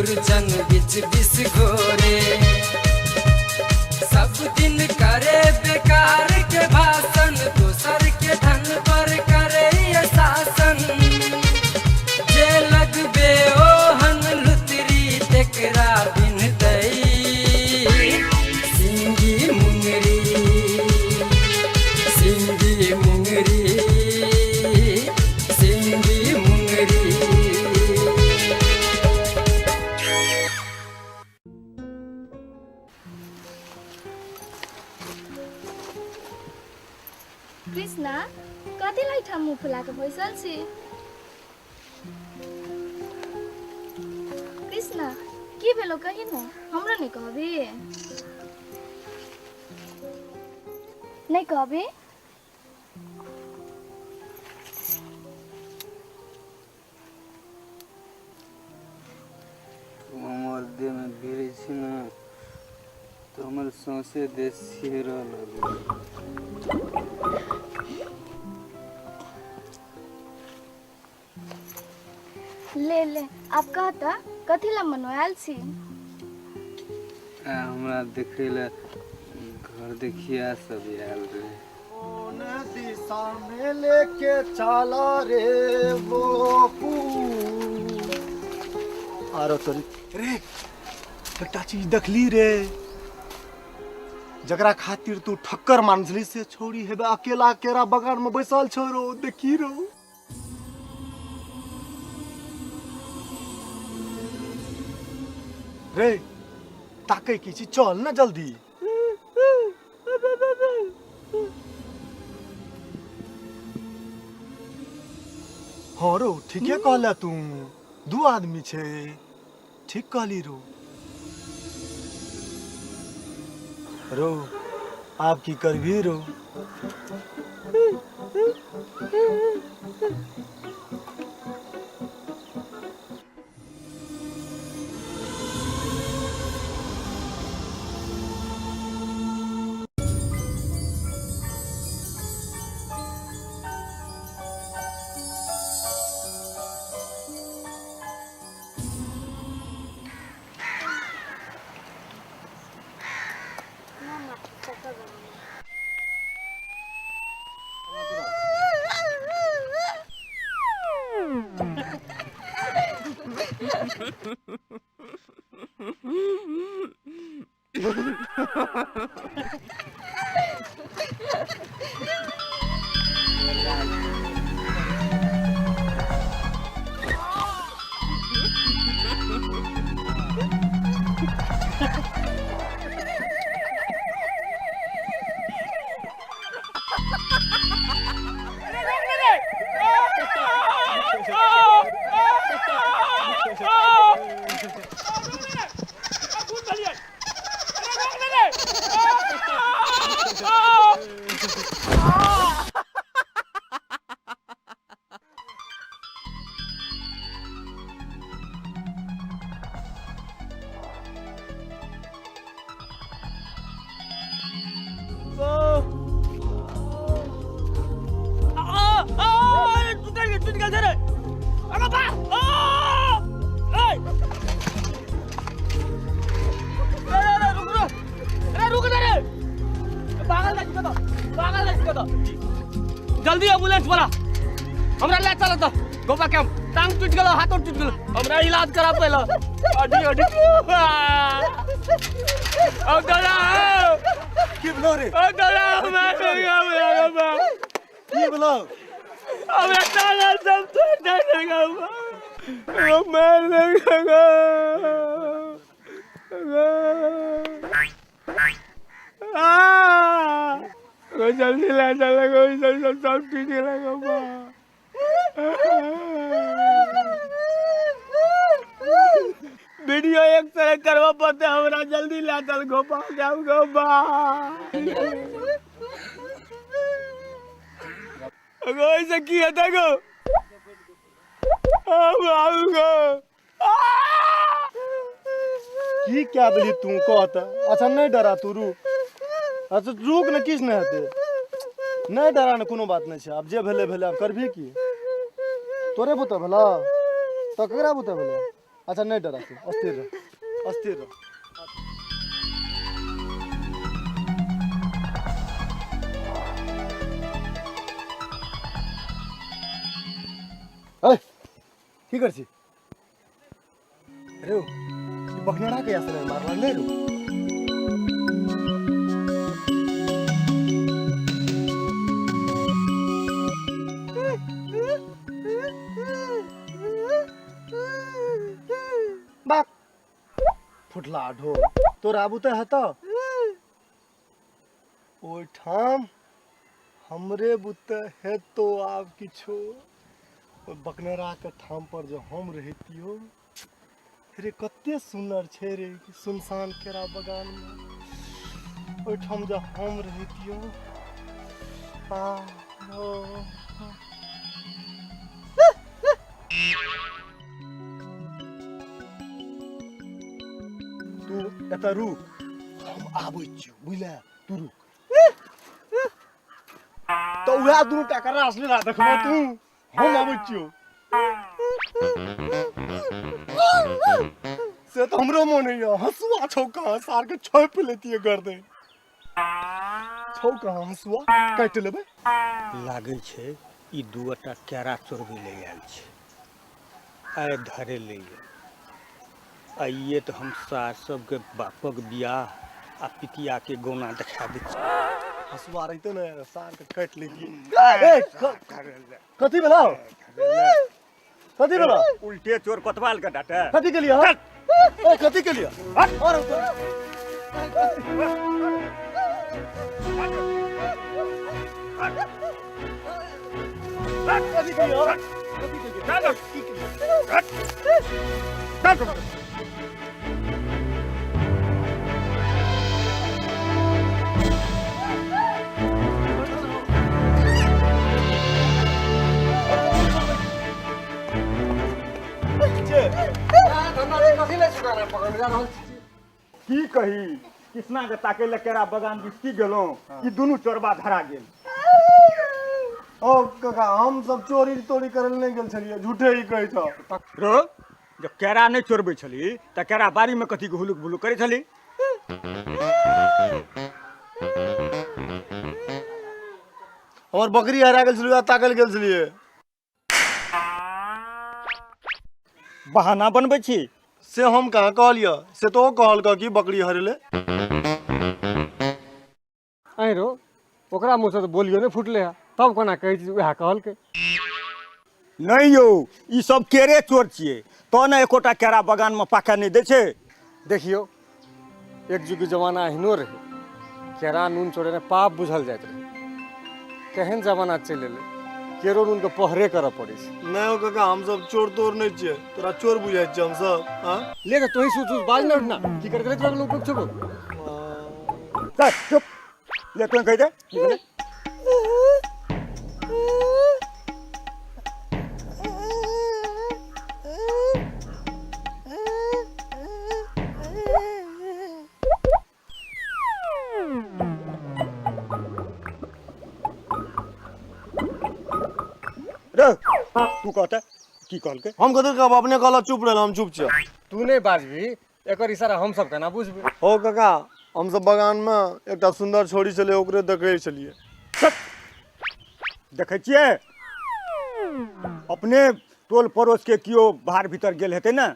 दुर्जन बिच बिस घोरे। सब दिन करे बेकार के भाषण, दोसर के धन पर करे ये शासन। जे लगबे ओहन लुतरी तेकरा बिन दई सिंगी मुंगरी, सिंगी मुंगरी, सिंगी मुंगरी। कृष्णा, कथी लाई ठाम मुँह फुला के बैसल छी? कृष्णा, की भेलो कही न, हमरो नहीं कहबी? नहीं कहबी? तू हमर देहमे भिड़ै छी ने तऽ हमर सौंसे देह सिहरऽ लगै। ले ले, आब कह तऽ कथी लए मनोआयल छी? आ हमरा देखै लए घर देखिया सब आयल रहै। कौन दिशा में लेके चला रे वो आरो तोरी रे, एकटा चीज देखली रे, जकरा खातिर तू ठक्कर मानछली से छोड़ी हेबे अकेला केरा बगान में बैसल छो रो, देखी रो। रे ताकै की छी, चल ना जल्दी। हाँ रो, ठीके कहला तू, दू आदमी छे, ठीक कहली रो। रो आब की करबी रो? जल्दी एम्बुलेंस वाला हमरा ले चल तो गोपा कैंप। टांग टूट गेलो, हाथों टूट गेलो, हमरा इलाज करा पहले। अडी अडी ओ दादा, की भेलो रे? ओ दादा, हमरा की भेलो? हमरा ताला सब टूट गेलो, ओ मार देगा। जल्दी ले चल, सब सब सब टूट गेलो। वीडियो एक तरह करवा पड़ते, हमरा जल्दी ला चल गोपा जाओ गोपा। अगो ऐसे की है गो? अब आऊंगा की क्या बोली तू कहता? अच्छा नहीं डरा तू, रुक। अच्छा रुक न, किछ नहीं हेतै, नहीं डरा न, कोनो बात नहीं छै। आब जे भेलै भेलै, आब करबही की? तोरे बुते भेलौ तऽ ककरा बुते भेलै? अच्छा नहि डरा तू, अस्थिर रह, अस्थिर रह। अरे की कर छी रे? ई बकनेरा के से मार लागले रो। बाप फुटला ढोल तोरा आबू तऽ हेतौ। ओहिठाम हमरे बुते हेतो आब किछो। ओहि बकनेराके ठाम पर जे हम रहितियो रे, कते सुन्नर छै रे सुनसान केरा बगानमे। ओहिठाम जे हम रहितियो। आ ओ तू एतऽ रुक, हम आबै छियौ, बुझले? तू रुक। तऽ उएह दुनू टा के रासलीला देखबो तू, हम आबै छियौ। से तऽ हमरो मोन होइए, हँसुआ छौ कहाँ? सार के छोपि लेतियै गर्दन। छौ कहाँ हँसुआ? काटि लेबै। लागै छै ई दूटा केरा चोरबै लए आयल छै, आइ धरे लैए। आइए तऽ हम सार सबके बापक बियाह आ पितियाके गौना देखा दै छी। हँसुआ रहितै ने, सार के काटि लेतियै। ए, कथी भेलौ? कथी भेलौ? उल्टे चोर कोतवाल के डाटे। कथी के लिए? ए, कथी के लिए? और कथी के लिए? कथी के लिए? की के लिए? की कही, कृष्णा के ताके ले केरा बगान दिस की गेलहुँ, ई दुनू चोरबा धरा गेल। ओ काका, हम सब चोरी तोरी करे लए नहि गेल छलियै, झूठे ही कहै छौ। रो, जब केरा नहि चोरबै छली तऽ केरा बाड़ी में कथी के हुलुक बुलुक करै छली? हमर बकरी हरा गेल छलै, ताकल गेल छलियै। बहाना बनबै छी। से हम कहाँ कहलियै? से तो ओ कहलक कि बकरी हरेले। ऐं रो, ओकरा मुँहसँ तऽ बोलियो नहि फुटलै हँ, तब कोना कहै छी उएह कहलकै? नहि यौ, ई सब केरे चोर छियै, तऽ ने एकोटा केरा बगान में पाकऽ नहि दै छै। देखियौ, एक जुग जमाना एहनो रहै, केरा नून चोरेने पाप बुझल जाइत रहै। केहन जमाना चलि एलै, केरो नूनके पहरे करऽ पड़ै छै। नहि हो काका, हम सब चोर तोर नहि छियै। तोरा चोर बुझाइ छियै हम सब? हाँ। ले तऽ तोही सोच बाज ने उठना की कर गेलै तोरा लोक छो। चल चुप, ले तों कहि दे की भेलै। रे, तू कहते की कहलकै? हम कथी कहब? अपने कहलक चुप रहल, हम चुप छियै। तू नहि बाजबी, एकर इशारा हम सब केना बुझबै? हो काका, हम सब बगान में एकटा सुंदर छोरी छलै, ओकरे देखै छलियै। देखै छियै, अपने टोल पड़ोस के केओ बाहर भीतर गेल हेतै ने,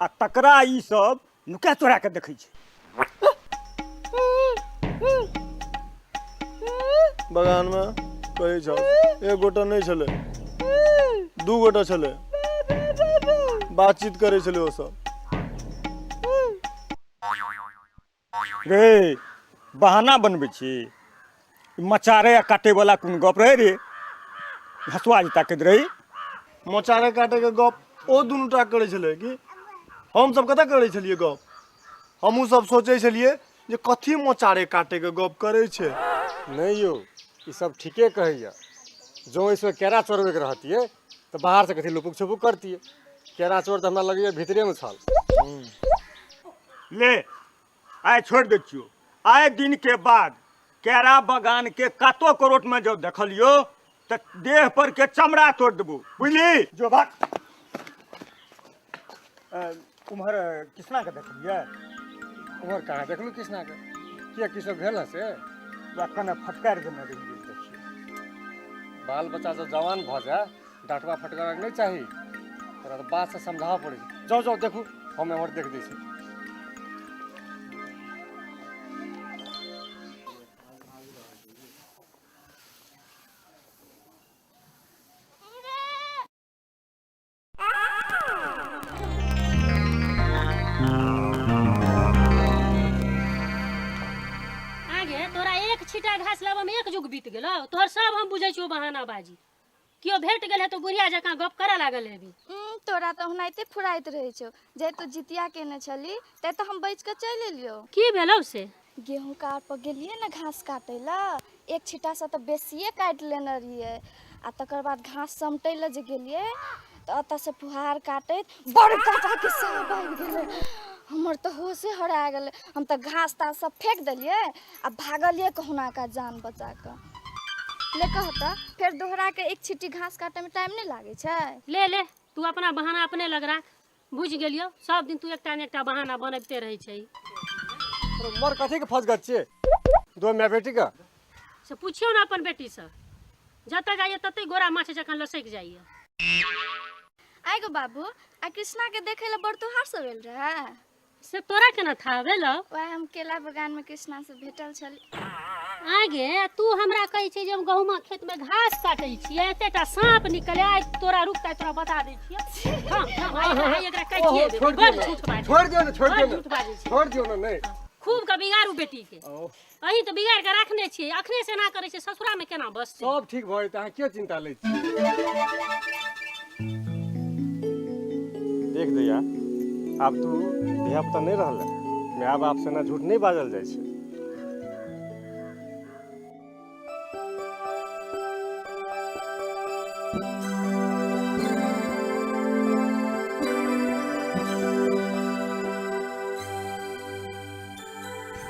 आ तकरा ई सब नुका चोरा के देखै छै। बगान में कहै छौ, एक गोटा नहि छलै, दू गोटा छलै, बातचीत करै छलै ओ सब। रे, बहाना बनबै छी। मचारे आ काटे वाला कोन गप रहै रे? हँसुआ जे ताकैत रही। मोचारे काटे के गप ओ दुनू टा करै छलै कि हम सब कतऽ करै छलियै गप? हमहूँ सब सोचै छलियै जे कथी मोचारे काटे के गप करै छै। नहि यौ, ई सब ठीके कहैया। जँ एहिसँ केरा चोरबैके रहतियै तऽ बाहरसँ कथी लुपुक छुपुक करतियै? केरा चोर तऽ हमरा लगैया भीतरेमे छल। ले, आइ छोड़ि दै छियौ। आइ दिन के बाद केरा बगान के कातो करोट में जब देखलियो तऽ देह पर के चमड़ा तोड़ देबो, बुझली? जो भाग। उम्हर कृष्णा के देखलियै? उम्हर कहाँ देखलू कृष्णा के? किया की सब भेल से? वएह कने फटकारि देने रहियै। देखियौ, बाल बच्चा जब जवान भऽ जाए डाँटबा फटकारक नहि चाही, तोरा तऽ बातसँ समझाबऽ पड़ै छै। जाउ जाउ देखू, हम एम्हर देख दै छी। आगे तोरा एक छीटा घास लाबऽ में एक जुग बीत गेलौ। तोहर सब हम बुझै छियौ बहानाबाजी। केओ भेट गेल है तो बुढ़िया जकाँ गप करऽ लागल हेबी। तोरा तऽ ओनाहिते फुराइत रहै छौ। जे तू जितिया केने छली ते तऽ हम बचि कऽ चलि एलियौ। की भेलौ से? गेहूँ काट पर गेलियै ने घास काटै लए, एक छिट्टासँ तऽ बेसिए काटि लेने रहियै आ तकर बाद घास समटै लए जे गेलियै तऽ ओतऽसँ फुहार काटैत बड़का टाके साँप आबि गेलै। हमर तऽ होशे हरा गेलै। हम तऽ घास तास सब फेक देलियै आ भागलियै कहुना कऽ जान बचा कऽ। ले कह तऽ फेर दोहरा के एक छिट्टी घास काटैमे टाइम नहि लागै छै? ले ले, तू अपना बहाना अपने लग राख। बुझि गेलियौ, सब दिन तू एकटा ने एकटा बहाना बनबिते रहै छै। मर कथी के फसगत छियै दो माय बेटी के? से पुछियौ ने अपन बेटीसँ, जतऽ जाइए ततै गोरा माछ जकाँ लसकि जाइए। आइ गो बाबू, आ कृष्णा के देखै लए बड़ तोहार सब आयल रहै? से तोरा केना था भेलौ? वएह हम केला बगान में कृष्णा से भेटल छली। आगे तू हमरा कहै छै जे हम गहुमा खेत में घास काटै छियै, एतेटा साँप निकले। आइ तोरा रुक, आइ तोरा बता दै छियै। थाम थाम, आइ आइ एकरा काटिए देबै। छोड़ि बड़ दियौ ने, झूठ बाजै, छोड़ि दियौ ने, छोड़ि बड़ दियौ ने, झूठ बाजै छै। छोड़ि दियौ ने। नहि, खूब के बिगाड़ू बेटी के। अहीं तऽ बिगाड़ के राखने छियै। अखने से एना करै छै, ससुरा में केना बसतै? सब ठीक भऽ जेतै, अहाँ किया चिंता लै छी? देख दैया, आब तू धिया पुता नहि रहल, माय बाप से ना झूठ नहि बाजल जाइ छै।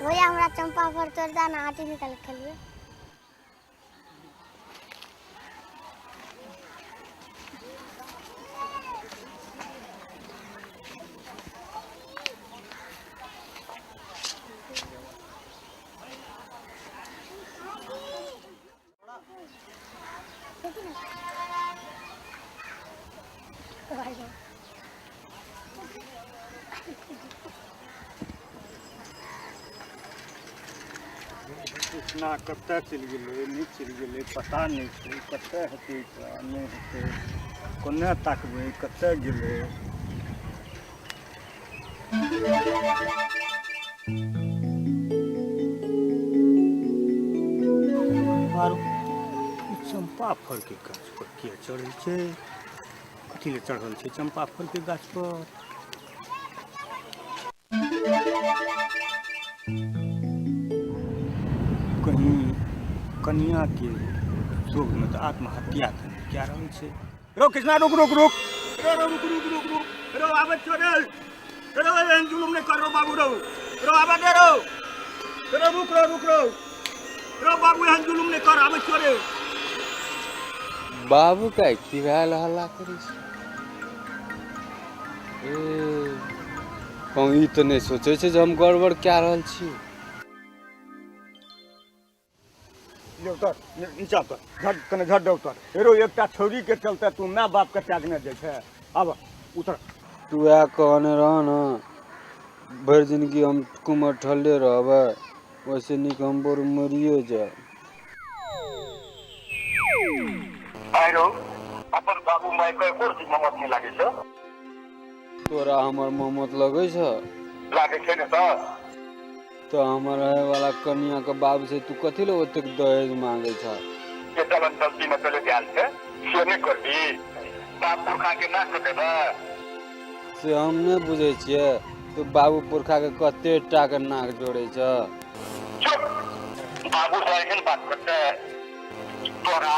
भैया हमरा चंपा फर तोड़ दा ना, आटी निकाल के खेलिए। कृष्णा कतऽ चलि गेलै, नहि चलि गेलै, पता नहि छै। कतऽ हेतै तऽ नहि हेतै, कोना ताकबै, कतऽ गेलै? आर ई चम्पा फलके गाछ पर किया चढ़ै छै? कथी लए चढ़ल छै चम्पा फलके गाछ पर? कहीं कनियाके शोकमे तऽ आत्महत्या तऽ नहि कए रहल छै? रो कृष्णा, रुक रुक रुक, रो रो, रुक रुक रुक रुक, रो आबै छियौ रे। रो, एहन जुलुम नहि कर रो बाबू। रो रो, आबै दे रो। रो, रुक रो, रुक रो। रो बाबू, एहन जुलुम नहि कर, आबै छियौ रे। बाबू का की भेल, हल्ला करै छै? ए कहूँ ई तऽ नहि सोचै छै जे हम गड़बड़ कए रहल छी? ले उतर, नीचा उतर, झट कने झट दे उतर। हेरो, एकटा छौरी के चलते तू माय बाप के त्यागने जाइ छै। आब उतर। तू वएह कहने रह ने, भरि जिनगी हम कुमर ठल्ले रहबै, ओहिसँ नीक हम बड़ मरिए जायब। आइ रौ, अपन बाबू माय के एको रत्ती ममत नहि लागै छौ? तोरा हमर ममत लगै छौ? लागै छै ने तऽ? तऽ हमर रहे वाला कनिया के बाप से तू कथी ले ओतेक दहेज मांगे छ? जे चलन चलती मे चलैत आयल छै से नहि करबी? बाप पुरखा के नाक कटेबै? से हम नहि बुझै छियै, तू बाबू पुरखा के कते टा के नाक जोड़ै छ। चुप! बाबू सँ एहन बात करतै? तोरा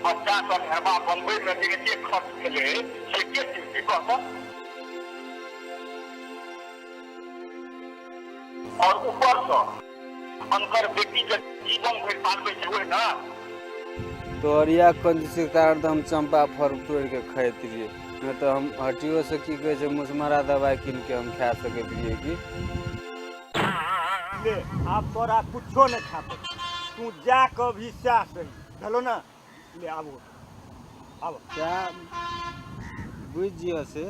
बच्चा सब हेबा बनबै मे जे एते खर्च भेलै से के चिन्हतै, कह तऽ? और ऊपर सँ अनकर बेटी के जीवन भरि पालबै छै ओहि ने? तोहर इएह कंजूसी के कारण तऽ हम चंपा फल तोड़ि के खाइत रहियै। नहि तऽ हम हटियोसँ की कहै छै मुसमरा दवाइ कीन के हम खा सकैत रहियै की। ले आब तोरा कुछो नहि खा पड़तौ, तू जा कऽ भी सएह सही भेलो ने। ले आबो आबो। सएह बुझि जियऽ से,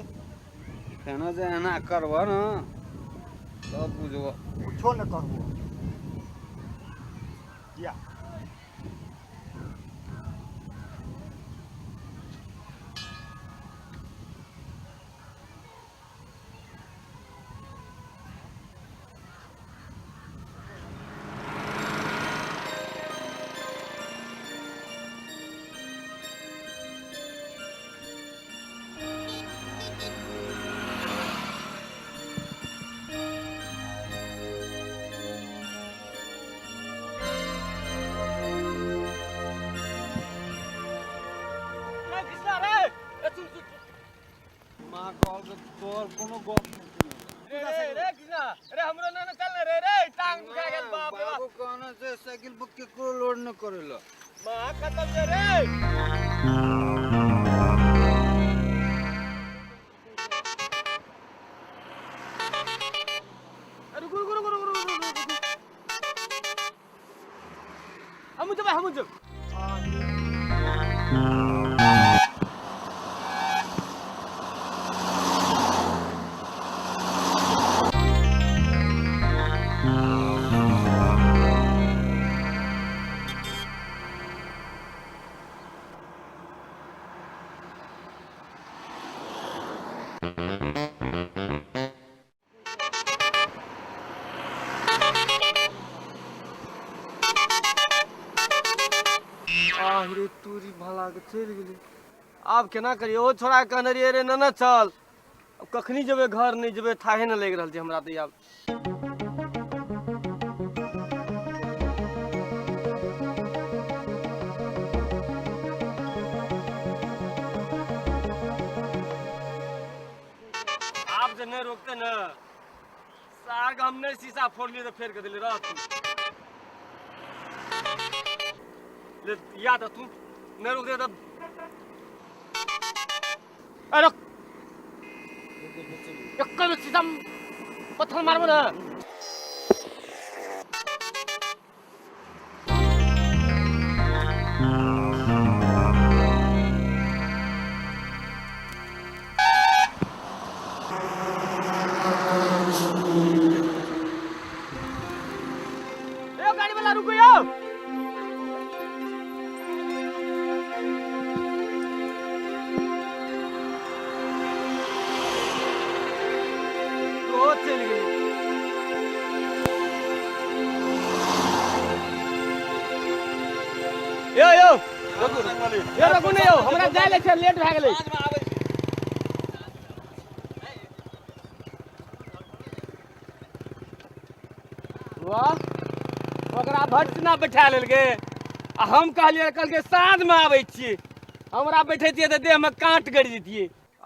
फेनो जे एना करबह ने तब बुझबह। कुछो नहि करबो। या माँ कहलकै तोहर कोनो गप नहि सुनै। रे रे कृष्णा रे, हमरो ना चल ने रे रे, टांग दुखा गेल। बाप रे बाप। बाबू कहने छै साइकिल पर केकरो लोड नहि करै लए। माँ खत्म छै रे। रुकु रुकु रुकु रुकु रुकु रुकु, हमहूँ जेबै, हमहूँ जेबै। आह रे तोरी भला के, चलि गेलै। आब केना करियै? ओ छोड़ा के कहने रहियै रे नना चल। आब कखनी जेबै घर, नहि जेबै थाहे नहि लागि रहल छै हमरा तऽ आब। आब जे नहि रोकतै ने साग, हम नहि शीशा फोड़लियै तऽ फेर के देलियै। रह तू, ले याद तू नहि रोकतै तऽ। अरे एकर शीशा में पत्थर मारबो ना। ए गाड़ी वाला, रुको यो। ओ चलि गेलै। यो यो यो, रुकू ने यौ, हमरा जाय ले छै, लेट भए गेलै। वाह, ओकरा भटसिना बैठा लेलकै आ हम कहलियै, कहलकै साँझमे आबै छियै। हमरा बैठैतियै तऽ देहमे काँट गड़ि जैतियै।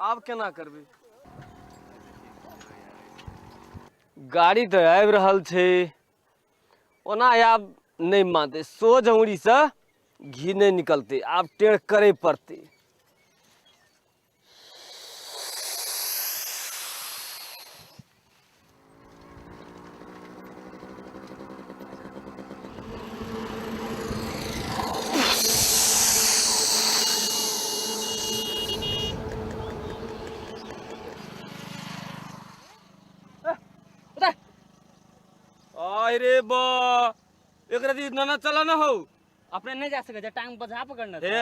आब केना करबै? गाड़ी तऽ आबि रहल छै। ओना आब नहि मानतै, सोझ अङ्गुरीसँ घी नहि निकलतै, आब टेढ़ करै पड़तै। अरे बा, एकरा दी नना चला न हो। अपने नहीं जा सके, टांग बजा पकड़ने। हे,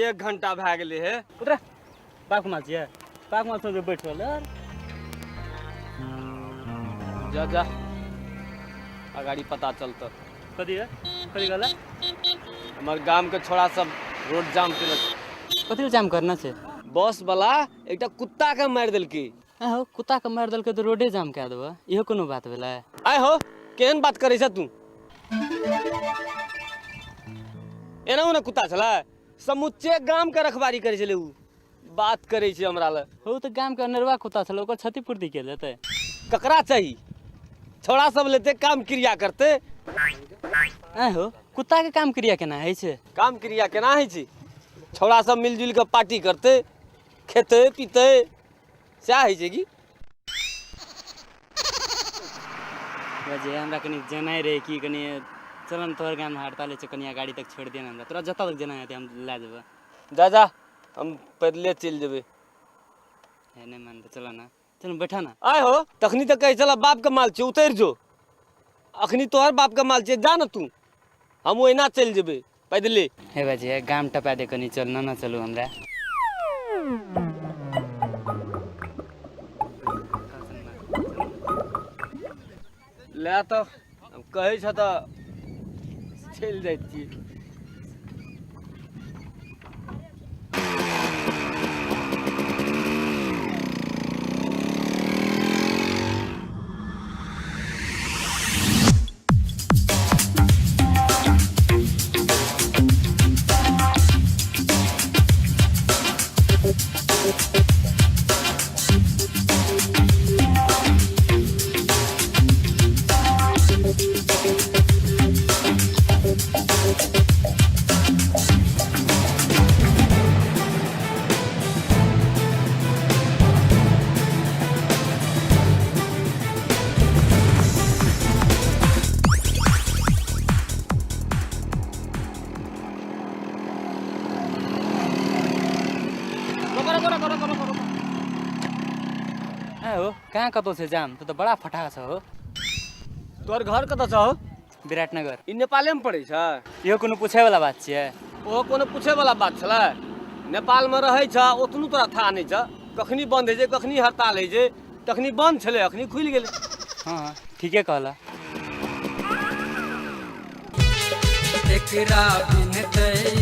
एक घंटा भए गेलै हे। उतरा, बाप माल छियै, बाप माल सब बैठल। जा जा, अगाड़ी पता चलत। कथी है? कथी गला? हमर गाम के छोड़ा सब रोड जाम केने छै। कथी जाम करना छै? बस वाला एकटा कुत्ता के मारि देलकै। आहो, कुत्ता के मारि देलकै तऽ रोडे जाम कए देबऽ, इहो कोनो बात भेलै? आय हो, केहन बात करै छ तू? एना ने कुत्ता छलै, समुच्चे गाम के रखवारी करै छलै, उ बात करै छै हमरा लए। हो तऽ गाम के अनेरवा कुत्ता छलै, ओकर क्षतिपूर्ति के लेतै? ककरा चाही? छोड़ा सब लेते, काम क्रिया करते। आय हो, कुत्ता के काम क्रिया केना होइ छै? काम क्रिया केना होइ छै? छौड़ा सब मिलजुल के पार्टी करते, खेतै पीतै सएह होइ छै की। जे हमरा कनि जेनाइ रहै कि कनि चल ने तोहर गाममे हड़ताल छै, कनिया गाड़ी तक छोड़ि दिअ ने हमरा, तोरा जतऽ तक जेना हेतै हम लए जेबऽ। जा जा, हम पैदले चलि जेबै। हे नहि मानतै, चल ने, चल बैठा ना। आय हो, तखनी तऽ कहै छलऽ बापके माल छै उतरि जो, अखनी तोहर बापके माल छै, जा ने तू, हम ओहिना चलि जेबै पैदले। हे बाजी, हे गाम टपा दे कनि, चल न न चलू हमरा। ले तऽ कहै छ तऽ चलि जाइ छी। हो कहाँ कतौ छै जाम, तू तऽ बड़ा फटाहा छ हो। तोहर घर कतऽ छ हो? विराटनगर। ई नेपालेमे पड़ै छै? इहो कोनो पूछे वाला बात छियै? ओहो कोनो पूछे वाला बात छलै? नेपालमे रहै छ ओतनू तोरा था नहि छ, कखनी बंद होइ छै कखनी हड़ताल होइ छै, तखनी बंद छलै अखनी खुलि गेलै। हाँ हाँ ठीके कहला। एकरा बिन तै